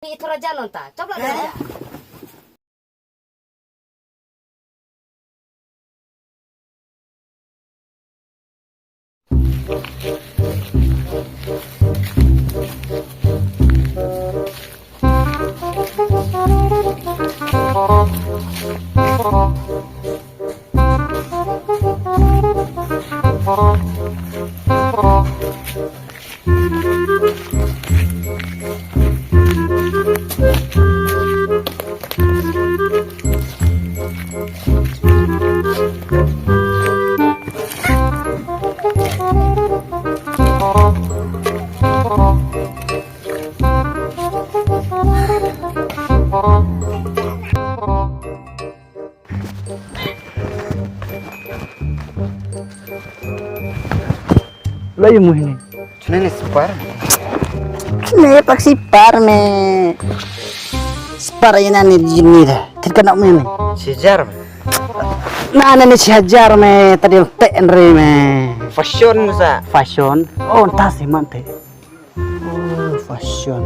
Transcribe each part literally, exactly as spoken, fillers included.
Ni thora jan nonta. Chop la jan. Lei mu hini. Chune ne sipar. Chune pak sipar me. Sipar ina ne jini da. Tit kana mu ne. Sijar me. Na ne ne sijar me tadi te enre me. Fashion sa. Fashion. Oh, tas iman te. Oh, fashion.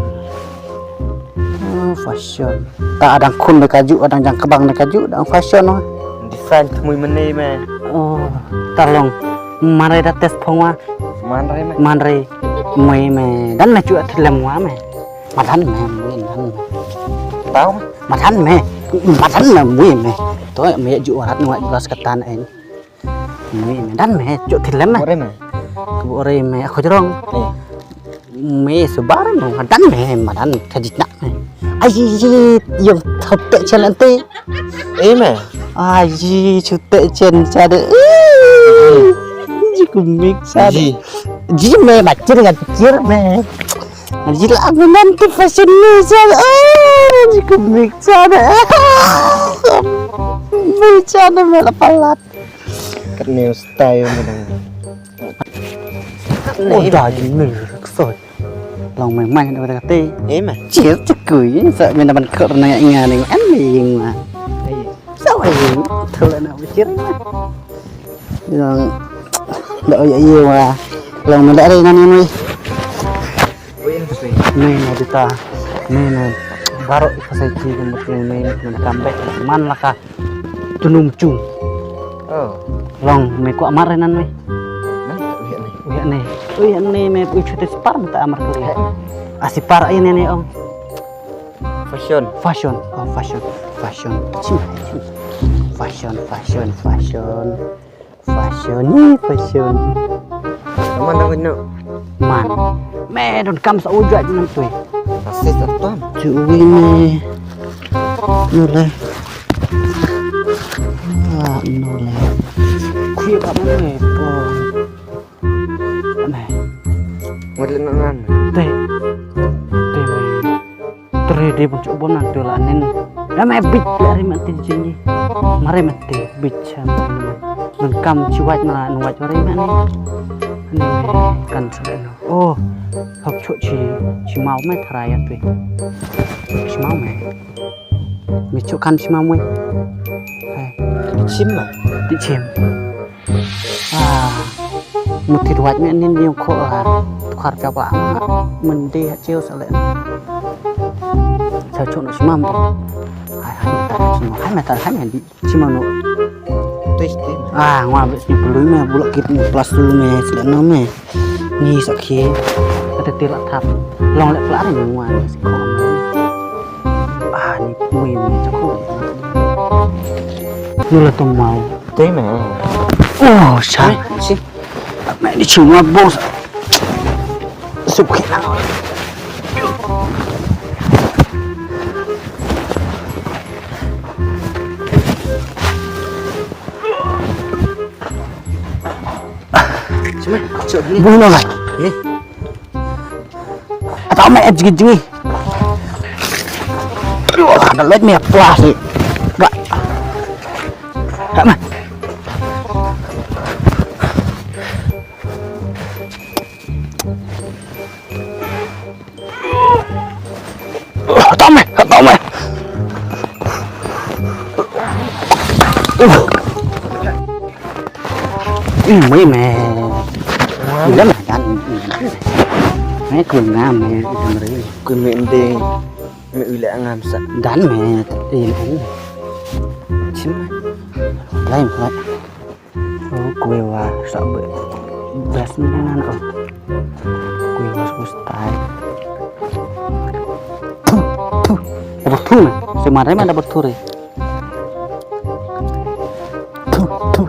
Oh, fashion. Ta adang khun de kaju, adang jang kebang de kaju, adang fashion. Oh. Design tmui mene me. Oh, tarlong. Manre da test phong wa. Manre me. Manre. Mui me. Dan me chu atlem wa me. Madan me, mui dan me. Tau me. Madan me. Madan me mui me. To me ju warat nwa ju las katan en. Me, me dan me, chok thilem me. Bore me. Bore me, aku jorong. Eh. Me sebar me, dan me, madan kajitnak me. Ai, yong thop te chelante. Eh me. Ai, chute chen chade. Ji kumik chade. Ji. Ji me, bacir ngan pikir me. Ji la aku nanti fashion me chade. Ji kumik chade. Me chade me la palat. Kat ne style me dang. Oh, da jin mir ksoi. Long mai mai da kata. Eh, ma. Chier chakui sa me na ban kor na nga ni em ing ma. Sa wa ing thul na chier. Long da oi ai wa. Long me da re na ni. Ni na dita. Ni na baro ka sai chi ni na kam be man la ka. Tunum chung. Oh. Long me kwah mar nan me. Nan, uya ni. Uya ni. Uya ni me ui chute sipar mata amar kali. He. Ah, sipar ai ne ne ong. Fashion. Fashion. Oh, fashion. Fashion. Chim, chim. Fashion, fashion, fashion. Fashion ni fashion. Aman na wino. Man. Me don kam sa ujat nan tui. Asis atam. Chui me. Nole. Ah, nole. Kui apa me po. Me. Ngol nan. Te. Te me. Tre de bun chok bun nan tu la nen. Na me bit ya ri mati jini. Mare mati bit cham. Nang kam chi waj ma nang waj mare mani. Ni kan sele no. Oh, hok chok chi chi mau me thara ya tu. Chi mau me. Me chok kan chi mau me. Hai. Chim ma. Di chim. Ah, mutit waj me nin diong ko ah. Tukar ka ba ma. Mende ha cheo sa le. Sa chok no simam. Hai hai tar simam. Hai me tar hai me di simam no. Tis tis. Ah, ngwa be si pelui me bulak kit me plasu me selena me. Ni sakhi. Kata tilak thap. Long lek pelak ni ngwa ni si ko. Ah, ni mui me chok. Nula tumau. Te me. Oh, sa. Si. Me ni chuma bos. Sup khina. Sima, sima ni. Bunuh lah. Ni. Atau me et jigi jigi. Aduh, ada light me plus ni. Ba. Tak mah. Tao me, tao me. Ih, mui me. Ila me kan. Me kun nga me, me. Kun me nding. Me u leh ngam sa. Dan me, eh, eh. Chim. Lai, lai. Oh, kue wa sa be. Bas ni nan, oh. Kue wa sa style. Thu, thu. Double thu me. Se ma re ma double thu re. Thu, thu.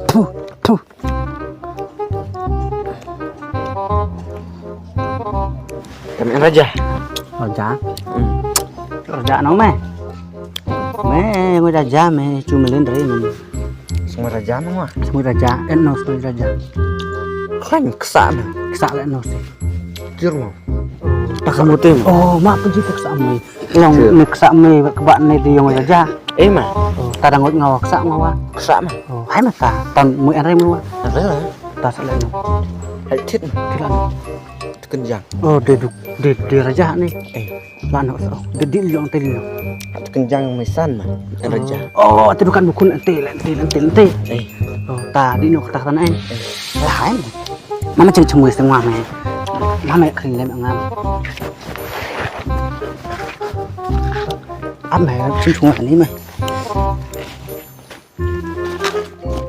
Thu, thu. Ka mih raja. Raja. Hmm. Raja no me. Me, me raja me, chu me len re me. Sngewbha raja me wa. Sngewbha raja, eh no sngewbha raja. Khlaiñ ksa me. Ksa le no si. Kir mo. Ta ka mo te mo. Oh, ma pa ji ta ksa me. Long ne ksa me ka ba ne de yong raja. Eh ma. Oh, ta dang ngot ngawa ksa ngawa. Ksa ma. Oh, hai ma ta. Tan mu en re mu wa. Re la. Ta sa le no. Hai tit ma. Kila no. Tken jang. Oh, de du de de raja ne. Eh. La no so. De di yong te no. Tken jang me san ma. En raja. Oh, te dukan bukun ente le ente ente ente. Eh. Oh, ta di no ta tan en. Eh. La hai. Mama cheng cheng wis ngam. Mama kring le ngam. Am me cheng cheng ani me.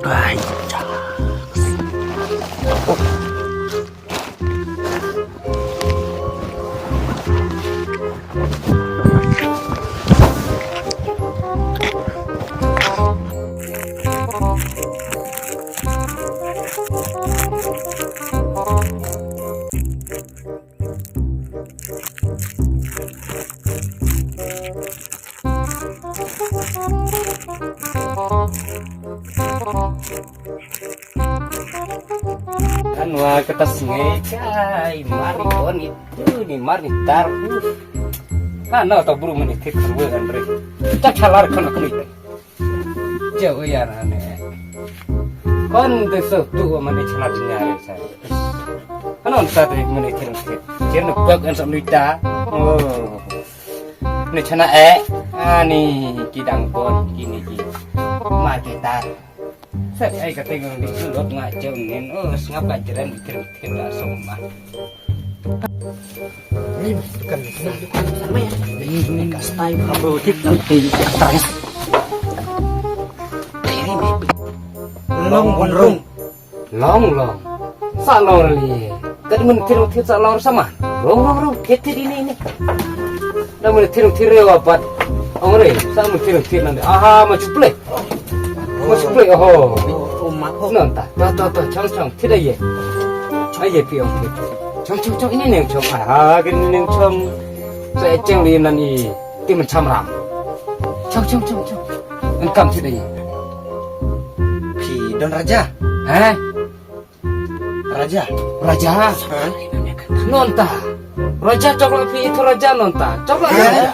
Ai. Kan wa kata sngai kai mar ni itu ni mar ni tar. Uf. Ano ta bru mani thik ruwe kan re. Ta chalar kan kri. Jauh ya rane. Kon de so tu mani chalar nyare sa. Ano sa de mani thik thik. Jen bak an sa nuita. Oh. Ni chana eh. Ani ki dang bon kini ki. Mar ki tar. Sat ai ka teng ni lot nga jong nin. Oh, sngap ka jeren krim krim da song ma. Ni kan ni kan sama ya. Ni ka style apa tik nang ti atas. Long rung. Long long. Sa long li. Kat mun thir thir sa long sama. Long long long. Thir thir ini ini. Da mun thir thir re wa pat. Ong re. Sa mun thir thir nan. Aha, ma chuple. Ma chuple. Oh. Oh, ma, oh. Non ta. Ta ta ta. Chang chang. Thir ai ye. Ai ye pi ong thir. Chang chang chang. Ini ne chang. Aha, ini ne chang. Sa chang li nan i. Ti mun cham ram. Chang chang chang chang. An kam thir ai ye. Phi don raja. Eh? Raja. Raja. Ha? Nonta. Raja chokla phi itu raja nonta. Chokla raja.